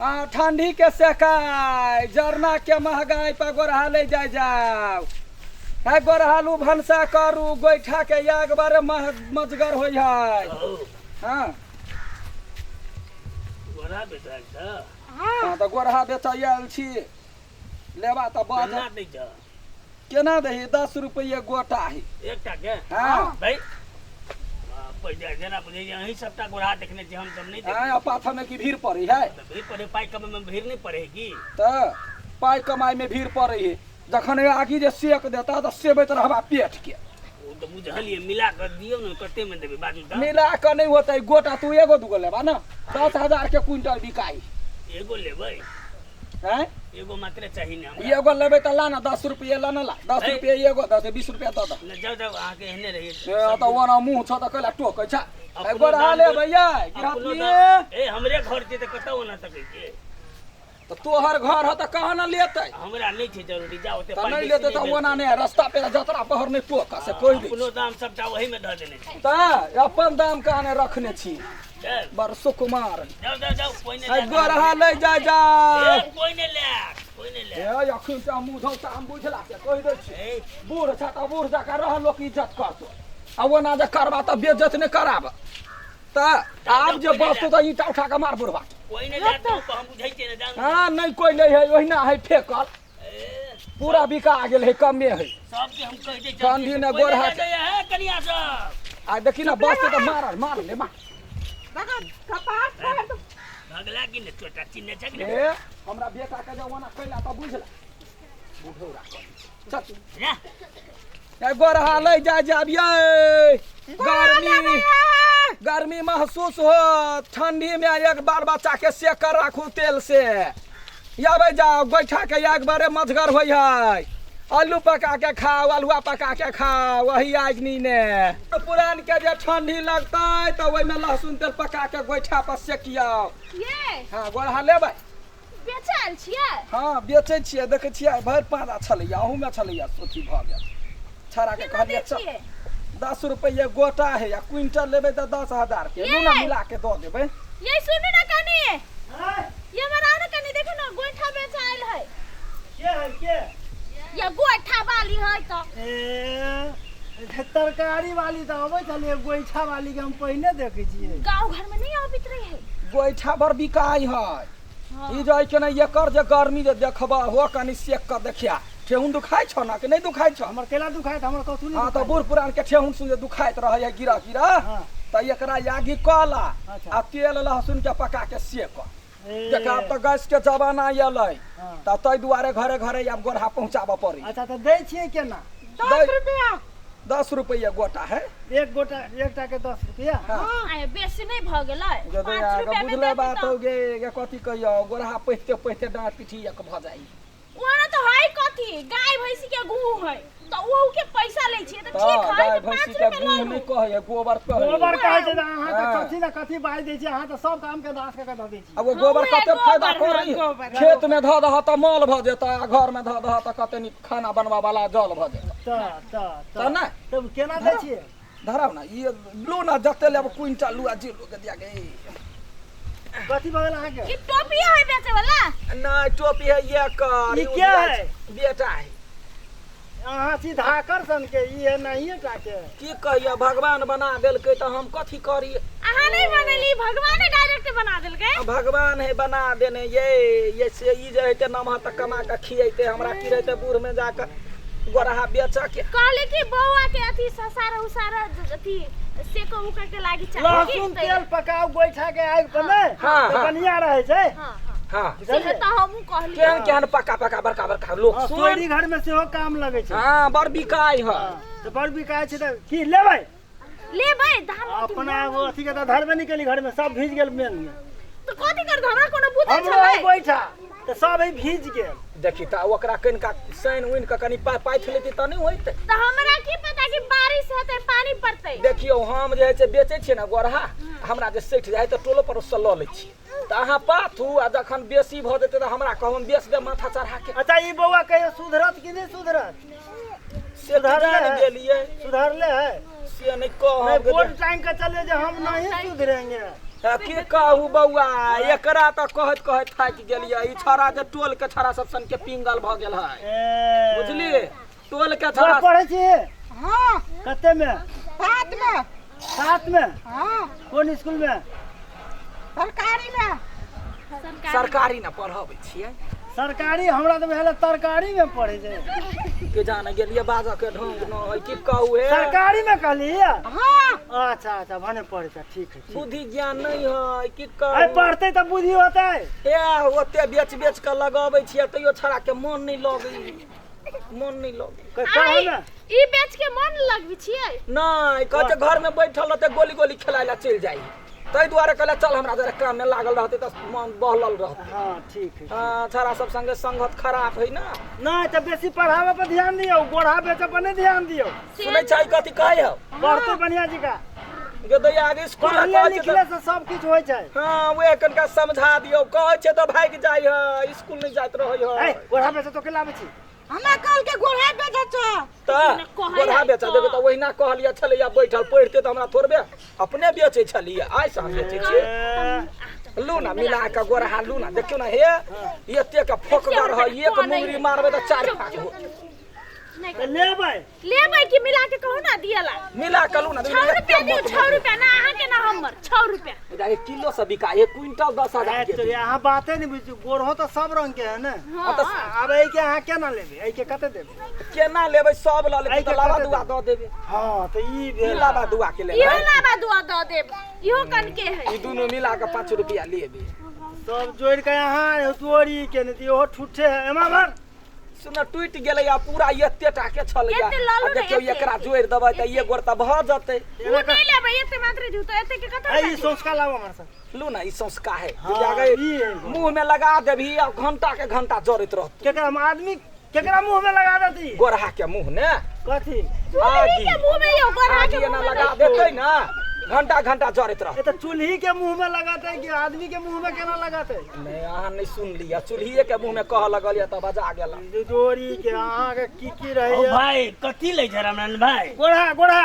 आ ठंडी के सेकाय जरना के महगाई पर गोरहा ले जाय जाओ है गोरहालू भनसा करू गोइठा के आग बारे मजगर होइ है। हाँ। गोरा बेटा छ। हाँ तऽ गोरहा बेचै आयल छी, लेबा तऽ बज। केना दै छ? केना दही? 10 रुपये गोटा है। एकटा के? हाँ। भाई पैसा जेना बुझै जे अहीं सबटा गोरा देखने छी, हम सब नहि देखने। हाँ, पाथर में की भीड़ पड़े है? तऽ भीड़ पड़े, पाइ कमाइ में भीड़ नहि पड़े की? तऽ पाइ कमाइ में भीड़ पड़े है, जखन आगी जे सेक देता तऽ सेबैत रहबा पेट के। ओ तऽ बुझलियै, मिला कऽ दियौ ने, कते में देबै बाजू तऽ। मिला कऽ नहि होतै, गोटा तू एगो दूगो लेबा ने, 10,000 के क्विंटल बिकाइ। एगो लेबै। हैं? एगो मात्रे चाही ने हमरा। एगो लेबै तऽ ला ने, 10 रुपये ला ने, ला 10 है। रुपये एगो, 10 20 रुपया दऽ दऽ। ने जाउ जाउ, अहाँके एहने रहिए। ए, तऽ ओना मुँह छौ तऽ कैला टोकै छ? अपनो गोरहा दाम लेबै यै अपनो गिरहतनी? दाम ए हमरे घर छै तऽ कतऽ ओना सकै छियै? तऽ तोहर घर ह तऽ कहाँ ने लेतै? हमरा नहि छै जरूरी, जाउ ओते तऽ पाइ नहि बेसी लेतै तऽ नहि ओना भेल। नहि रस्ता पे जतरा पहर नहि टोक से कहि दै। अपनो दाम सबटा ओही में धऽ देने छै। तऽ अपन दाम कहाँ ने रखने छी। चल। बड़ सुकुमार। जाउ जाउ जाउ, कोइ नहि आइ लैत। गोरहा ले जा जा। ए, कोइ नहि लैत, कोइ नहि लैत। ए, अखन तऽ मुँह धौ तऽ हम बुझला से कहि दै छी। ए। बूढ़ छ तऽ बूढ़ जकाँ रह, लोक इज्जत करतो, आ ओना जे करबा तऽ बेज्जत नहि कराब। तऽ आब जे बसतो तऽ ईंटा उठा कऽ मार बुढ़बा के। कोइ नहि लैत तऽ हम बुझै छियै ने, जान। हँ, नहि कोइ नहि है, ओहिना है फेकल। ए, पूरा बिका गेल है, कमे है। सबके हम कहि दै छियै। ठंडी ने कोइ नहि गोरहा लए जाइए, हे कनिया सब। आ देखी ने, बसते तऽ मार मार ले मार। देखो कपार फाड़ दो। भगला कि ने छोटा चिन्ह छै कि ने? ए, हमरा बेटा के जे ओना कैला तऽ बुझला बुढ़ौरा कर चल। जा। ए, गोरहा ले जा जाब यै, गर्मी गर्मी महसूस हो ठंडी में एक बार बच्चा के सेक कर राखू तेल से। याबै जाओ, गोइठा के एक बारे मजगर होइ है। आलू पका के खाओ, आलुआ पका के खाओ वही आगनी ने। पुरान के जे ठंडी लगतै तऽ ओहिमे लहसुन तेल पका के गोइठा पर सेकियौ। ये। हाँ, गोरहा लेबै? बेचै आयल छियै? हाँ, बेचै छियै। देखै छियै, भरि पाँजा छलैया, अहूमे छलैया, अथी भऽ गेल छड़ा के। केना कहलियै दै चल। छियै? 10 रुपैए गोटा है, आ क्विंटल लेबै तऽ 10,000 के। लू ने, ये। मिला के दऽ देबै। ये, सुनू ने कनी, ये मराउ ने कनी, देखू ने गोइठा बेच आयल है। के है के? ये गोइठा वाली है तऽ। ए, तरकारी वाली तऽ अबै छलियै, गोइठा वाली के हम पहिने देखै छियै। गाँव घर में नहीं आबित रहे है। गोइठा बड़ बिकाइ है। ई जे है कि नहि, एकर जे गर्मी जे देखबह हो, कनि सेक कऽ देखिया, ठेहुन दुखाइ छौ ने कि नहि दुखाइ छौ? हमर केला दुखाइत? हमर कथू नहि हाँ तऽ दुखाइत। बूढ़ पुरान के ठेहुन सुन जे दुखाइत रहै है गिरह गिरह, हाँ। तऽ एकरा आगि कऽ ला अच्छा। आ तेल लहसुन के पका के सेक। ए, देख, आब तऽ गैस के जमाना एलै, हाँ। तऽ ताहि दुआरे घरे घरे आब गोरहा पहुँचाबऽ पड़ै। अच्छा, तऽ दै छियै केना? 10 रुपया। 10 रुपैआ गोटा है। एक गोटा, एकटा के 10 रुपया? हाँ। आय, बेसी नहीं भऽ गेलै? जदि 5 अहाँके रुपया में बुझले देती बात तऽ हो गे, गे कथी कहियौ, गोरहा पहिते पहिते डाँट पिठी एक भऽ जाइ। ओना तऽ है कथी, गाय भैंसी के गुह है तऽ ओहू के पैसा लै छियै तऽ तऽ ठीक है। गाय तऽ भैंसी 5 के रुपया गुह लऽ नहि लू। कहै है, गोबर कहै। गोबर कहै छै तऽ अहाँ तऽ हाँ। कथी ने कथी बाजि दै छियै, अहाँ तऽ सब काम के नाश कऽ के दऽ दै छियै। आ ओ गोबर हमहूँ कते फायदा गोबर, करै है। गोबर। खेत में धऽ दह तऽ मल भऽ जेतै, आ घर में धऽ दह तऽ कते नीक खाना बनबऽ वाला जल भऽ जेतै। तऽ तऽ तऽ नहि। तब केना दै छियै? धराउ ने, ई लू ने, जते लेब क्विंटल लू आ जे लू के दिया के। कथी भऽ गेल अहाँके? ई टोपी है बेचे वाला? नहि, टोपी है एकर। ई के है? बेटा है। अहाँ सीधाकर सन के ई है नहिये टा के। की कहियो, भगवान बना देलकै तऽ हम कथी करी? अहाँ नहीं बनेली, भगवाने डायरेक्ट बना देलकै। आ भगवान है बना देने ये से ई जे हेतै नमहर तऽ कमा कऽ खियेतै हमरा, की रहतै बूढ़ में जाकऽ गोरहा बेचऽ के। कहले कि बौआ के अथी ससार उसार अथी सेको उका के लागी चाही। लहसुन तेल पकाउ गोइठा के आगि पर नहि हाँ, तऽ हाँ। बढ़िया रहै छै। हाँ हाँ। हाँ। से तऽ हमहूँ कहली। केहन केहन पक्का पक्का बड़का बड़का लोक। हाँ, सुन सोरी घर में सेहो काम लगै छै। हाँ, बड़ बिकाइ है। हाँ, तऽ बड़ बिकाइ छै, तऽ की लेबै? लेबै दाम। अपना एगो अथी के तऽ धरबे नहि केली, घर में सब भीज गेल मेन में। तऽ कथी करतै, हमरा कोनो बुझल हमरो है छलै? गोइठा तऽ सब है भीज गेल। देखी तऽ, ओकरा कनिका सानि उनि कऽ कनि पाथि लेती तऽ नहि होइतै? तऽ हमरा की पता कि बारिश हेतै, पानी पड़तै। देखियौ, हम जे है से बेचै छियै ने गोरहा, हमरा जे सठि जाइ तऽ टोलो पड़ोससँ लऽ लै छियै। तऽ अहाँ पाथू, आ जखन बेसी भऽ जेतै तऽ हमरा कहू, हम बेच देब माथा चढ़ा के। अच्छा, ई बौआ कहियो सुधरत कि नहि सुधरत? से सुधरले जानि है? गेलियै। सुधरले है से नहि नहीं कहब। बोर्ड टांग के चले जे हम नहीं सुधरेंगे। तऽ की कहू बौआ, एकरा तऽ कहैत कहैत थाकि गेलियै। ई छौड़ा जे टोल के छौड़ा सब सन के पिंगल भऽ गेल है, बुझलियै? टोल के छौड़ा। पढ़ै छी? हाँ। कते में? 7 में। 7 में? हाँ। कोन स्कूल में? सरकारी में। सरकारी ने पढ़ाबै छियै। सरकारी? हमरा तऽ भेल तरकारी में पढ़ै छै। के जाने गेलियै, बाजऽ के ढंग न है, की कहू हे। सरकारी में कहली? हाँ। अच्छा अच्छा, भने पढ़ै छै, ठीक है, ठीक। बुद्धि ज्ञान नहीं है, की अरे कहू। पढ़तै तऽ बुद्धि होतै। ए ओते बेच बेच के लगाबै छियै तैयो छौड़ा के मन नहीं लगै, मन नहीं लगै। पढ़ै में ई बेच के मन लगबै छियै? नहीं, कहै छै घर में बैठल रहतै गोली गोली खेलाय ला चलि जाइ, ताहि दुआरे कहले चल हमरा जरा काम में लागल रहतै तऽ मन बहलल रहतै। हाँ ठीक है। हाँ, छौड़ा सब संगे संगत खराब है ना। नहीं तऽ बेसी पढ़ावे पर ध्यान दियौ, गोढ़ा बेचे पर नहीं ध्यान दियौ। सुनै छै कथी कहै हौ? पढ़तै बढ़िया जी का। गे दैया आगे स्कूल पढ़ले कहै छै लिखले से सब किछु होइ छै। हाँ, उहे कनिका समझा दियौ, कहै छै तऽ भागि जाइ है, स्कूल नहीं जाइत रहै है है। गोढ़ा बेचे तो के लाबै छी? हमरा कल के गोढ़ा बेचै छ। तऽ गोढ़ा बेचऽ देखो तऽ ओहिना कहलियै छलैया बैठल पढ़िते तऽ हमरा थोड़बे अपने बेचै छलियै, आइ से हम बेचै छियै। लू ना मिला कऽ गोरहा लू ना, देखियौ ना हे एते के फोकगर है, एक मुंगरी मारबै तऽ 4 फाक हो। तऽ लेबै? लेबै कि मिला के कहू ना दियला? मिला कऽ लू ना। 6 रुपया दियौ, 6 रुपया ना अहाँ के ना हमर, 6 रुपया। एक किलो से बिका 1 क्विंटल 10,000 के। तो अहाँ बाते नहीं बुझू, गोरहो तऽ सब रंग के है ने। हाँ। आब एहि के अहाँ केना लेबै? एहि के कते देबै? केना लेबै, सब लऽ लेबै तऽ लाबा दुआ दऽ देबै। हाँ तऽ ई भेल लाबा दुआ के लेबै। इहो लाबा दुआ दऽ देब, इहो कनके है। ई दुनू मिला कऽ 5 रुपया लेबै। सब जोड़ि के अहाँ जोड़ी के नहि इहो ठुठे है एमा भर। सुन टूटि गेलै आ पूरा एते टा के छलैया। एते लऽ लू आ ने, देखियौ एते, एकरा एते। जोड़ि देबै तऽ एक गोर तऽ भऽ जतै। ओ नहि लेबै, एते मात्र दियौ तऽ एते के कतऽ? ई सौंसका लाबो हमरा से। लू ना, ई सौंसका है। हाँ, ई है। मुंह में लगा देबही आ घंटा के घंटा जरैत रहत। केकरा आदमी केकरा मुंह में लगा देती? गोरहा के मुंह ने। कथी? चूल्ही के मुंह में यौ, गोरहा के आगी एना मुंह में लगा देतै ना, घंटा घंटा जरैत रहत। ए तऽ चूल्ही के मुंह में लगाते कि आदमी के मुंह में केना लगाते? नहीं, अहाँ नहीं सुन लिया, चूल्हिए के मुंह में कह लगल या तऽ बजा गेल। जोड़ी के अहाँ के की की ओ रहैया? भाई कथी लै छै रामनारायण भाई? गोढ़ा गोढ़ा।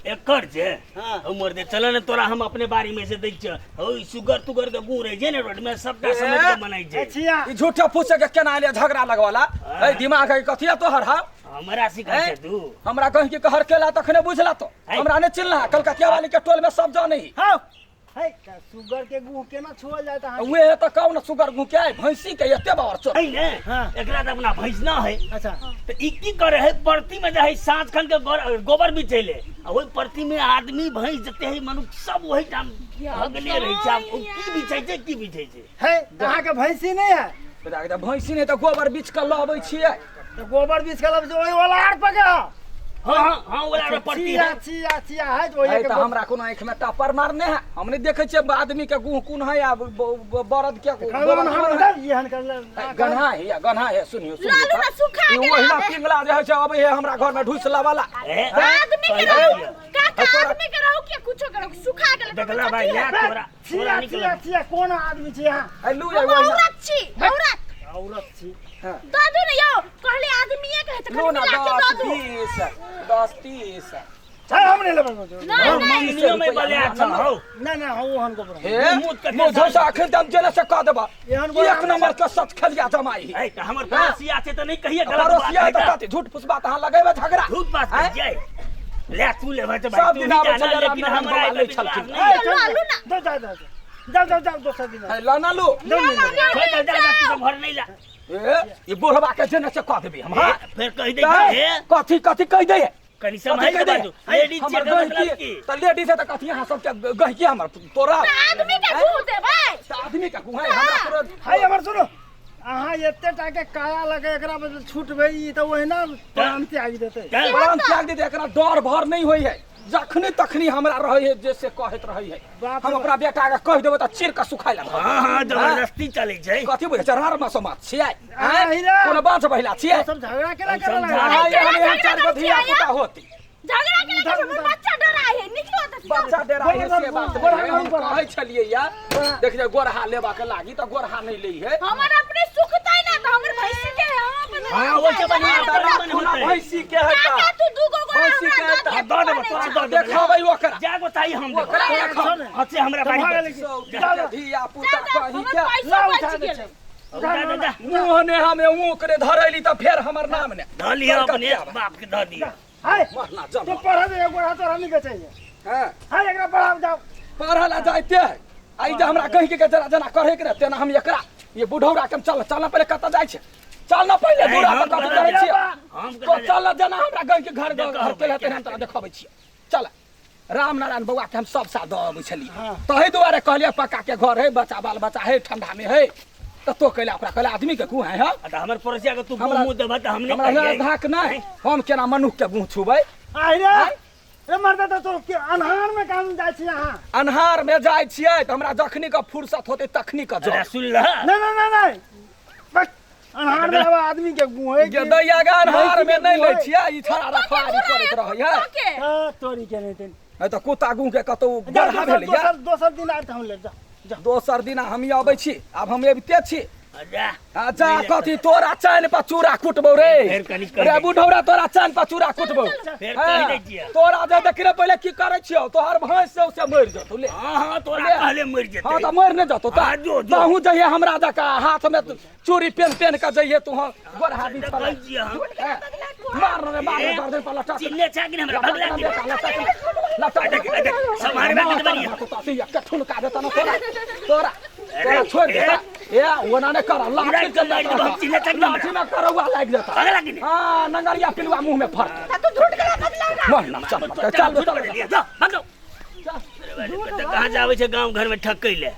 एकर जे हाँ। उमर दे चल ने तोरा हम अपने बाड़ी में से दै छ। ओ सुगर तुगर के गुड़ रहै छै ने रोड में, सबटा समझ के बनाइ छै। छिया ई झूठे फूसे के केना एलियै झगड़ा लगवाला? ए दिमाग है कथी है तोहर? हा हमरा सिखा छै तू? हमरा कहीं के कहर केला तखने बुझला तो। है। हमरा नहीं चिल्ला, कलकतिया वाली के टोल में सब जाने ही। हाँ है तऽ सुगर के गुह केना छुअल जाय तऽ? उहे तऽ कहू ना सुगर गु के है, भैंसी के एते बार चोर है ने। हाँ। एकरा तऽ अपना भैंस ना है। अच्छा। तऽ ई की करे है, परती में जे है साँझ खन के गोबर बिछैले आ ओहि परती में आदमी भैंस जते है मनुष्य सब ओहि ठाम भगले रहै छै। आब ओ की बिछै छै, की बिछै छै? है अहाँ के भैंसी नहीं है? भैंसी नहीं तऽ गोबर बिछ के लबै छियै। तऽ गोबर बिछ के लबै छै ओहि ओलार पर के? हाँ हाँ हाँ, ओला रे परती छिया है। छिया छिया है तऽ ओहि है के तऽ हमरा कोनो आँखि में टापर मारने है, हम नहीं देखै छियै आदमी के गुह कोन है आ बरद के गोबर कोन है। एहन कर गन्हा है, गन्हा है, सुनियो लऽ लू ना, सुखा ई गेल ओहिना आब। पिंगला जे है से अबै है हमरा घर में ढुस लावला। ए, आदमी के कहै रहू छियै। काका, तोरा- आदमी के रहू के कुछो के रहू, सुखा गेल। देखला भाई, ला तोरा तोरा छिया निकल। छिया छिया, कोन आदमी छी अहाँ? है लू हम ओहिना। औरत छी, औरत। औरत छी? दऽ दू ने यौ, कहले आदमीए के है तऽ लू कनि ना मिला के 10 दऽ दू। 20 10 30 है हम नहीं लेबै। नहीं नहीं, मंगनियो में बलिया छ हौ। नहीं नहीं, हम ओहन गोबर हे मुँह कते मुँह झोसा अखन तऽ हम जेने से कह देबा। एहन एक नंबर के सच खेलिया जमाई। ए तऽ हमर पड़ोसिया छै तऽ नहीं कहिए गलत बात। पड़ोसिया है तऽ तऽ। कथी झूठ फुसबा तऽ अहाँ लगेबै झगड़ा? झूठ बात आँय? कहिए ले, तू लेबै तऽ भाई सब तू दिन ही आबै जाना, छलै लेकिन रामनारायण हमरा बाबा एहि लै पर विश्वास छलखिन। नहि है। लऽ लू ना। जाओ जाओ जाओ जाओ जाओ जाओ दोसर दिन। है लऽ ना लू। नहीं नहीं नहीं। छोड़ दे, जा, जा, तू सब घर नहीं ला। ए ई बुढ़वा के जेने से कह देबी हम। हाँ फेर कहि दै छै हे। कथी कथी कहि दै है? कनि कथी सम्हारि कहि के दै? बाजू, लेडीज हमर छियै तऽ मतलब गहिकी की? तऽ लेडीज है तऽ कथी अहाँ सबके गहिकी हमर तोरा आदमी के गुह देबै? तऽ आदमी के गुहा हमरा तोरा। है हमर सुनो, अहाँ एते टा के काया लगे एकरा बदले छूटबै ई तऽ ओहिना प्राण त्यागि देतै। तऽ प्राण त्याग देते, एकरा डर भर नहीं होई है, जखनी तखनी हमरा रहे है जे से कहैत रहे है। बाप रे। हम अपना बेटा के कहि देबै तऽ चीर के सुखाय लगबै। हाँ हाँ, जबरदस्ती चलै छै। कथी बुझै छै, रार मासो छियै? आँ, हीरा। कोनो बाँझ बहिला छियै? सब झगड़ा केना करे समझा। लागल? आँ, एहन एहन झगड़ा चारि गो करै धिया छियै, पुता होती। झगड़ा के लगे हमर बच्चा डरा है, निकलो तऽ। बच्चा डरा है से बात गोरहा नहीं है। हम गोरहा। कहै छलियै या देख जे गोरहा लेबा के लागी तऽ गोरहा नहीं लै है। हमर अपने सुखतै ना तऽ हमर भैंसी के है, हम अपन। हाँ, ओहिसे बढ़िआँ तऽ बड़ा मन राखू ना होतै। भैंसी के है काका तऽ तू दू गो गोरा भैंसी हमरा के दऽ हाँ, दिअ, दऽ देबो तू तोरा कहने दऽ देबो देखबै ओकरा जा गो ताई हम देबो ओकरा देखब हाँ से हमरा बाड़ी भऽ पर गेलै छै। की? सौ धिया पुता चल, चल, कही हमर के पैसा ला बचि उठा दै गेलै। छै। जा जा जा मुँह ने हमे ओकरे धरैली तऽ फेर हमर नाम ने धऽ लिअ अपने बाप के धऽ दिअ हाय मरना जम तू पढ़ दे गोरा तोरा नहीं बेचैए हाँ हाय एकरा पढ़ाव जाओ पढ़ल ला जाइते है आ ई जे हमरा कहि के जरा जना करे के रहे तेना हम एकरा ये बुढ़ौरा के हम चल चल ना पहिले कतऽ जाइ छै चल ना पहिले नहीं, दूरा हम पर कथी कतऽ करै छियै हम तो कतऽ चल जना हमरा गाँव के घर देखबै, घर के रहते केना हम तोरा देखबै छियै चल राम नारायण बौआ के हम सब साथ दऽ अबै छलियै हाँ। तहि दुआरे कहलियै पक्का के घर है बच्चा बाल बच्चा है ठंडा में है तऽ तो कैला ओकरा कहले आदमी के गुह है हाँ? आ तऽ हमर पड़ोसिया के तू हमरा- मुँह देबह तऽ हम नहि हमरा कहियै। धाक नहि हम केना मनुख के गुह छुबै आइ रे रे मर्दा तऽ तो के अन्हार में काम जाइ छी अहाँ अन्हार में जाइ छियै तऽ हमरा जखनी के फुर्सत होतै तखनी के अरे जाउ सुन लह नहीं नहीं नहीं नहीं बस अन्हार में आब आदमी के गुहे गे दैया गे अन्हार में नहि लै छियै ई छड़ा रखवारी करैत रहै है के हां तोरी के नहीं तेन है तऽ कुत्ता गुह के कतौ जा बरहा दोसर भेलैया दोसर दोसर दिन आब तऽ हम ले जा जा दोसर दिन हम अबै छी आब हम अबिते छी जा आ जा कथी तोरा चैन पर चूड़ा कुटबौ रे फेर कनी कहि रे दै। बुढ़ौरा तोरा चैन पर चूड़ा कुटबौ फेर हाँ, कहि दै छियै। तोरा जे देखी रे पहिले की करै छियौ तोहर भैंस से से मरि जेतौ ले हाँ हाँ तोरा ले। कहले मरि जेतै हाँ तऽ मरि नहि जेतौ हाँ, जो, जो। तहूँ जइहे हमरा जकाँ हाथ में चूड़ी पेन पेन के जइहे तू गोरहा तऽ बीच कहै छियै हम मार रे मार रे गर्दन पर लटक चिन्ने छा कि नहि हमरा भगला कि लटक लटक देख, देख, सम्हार में कितना बढ़िया। ठुनका देता ना तोरा तोरा तोरा छोड़ देता ए ओना नहि कर लाठी के मारि देबो, हम चिन्है छक ना लाठी में करौआ लागि जेता भगला कि नहि हाँ नंगरिया पिलुआ मुंह में फर तू झूठ के बदला मर ना चल चल चल जा भागो कहाँ जाबै छै गाँव घर में ठकै ले।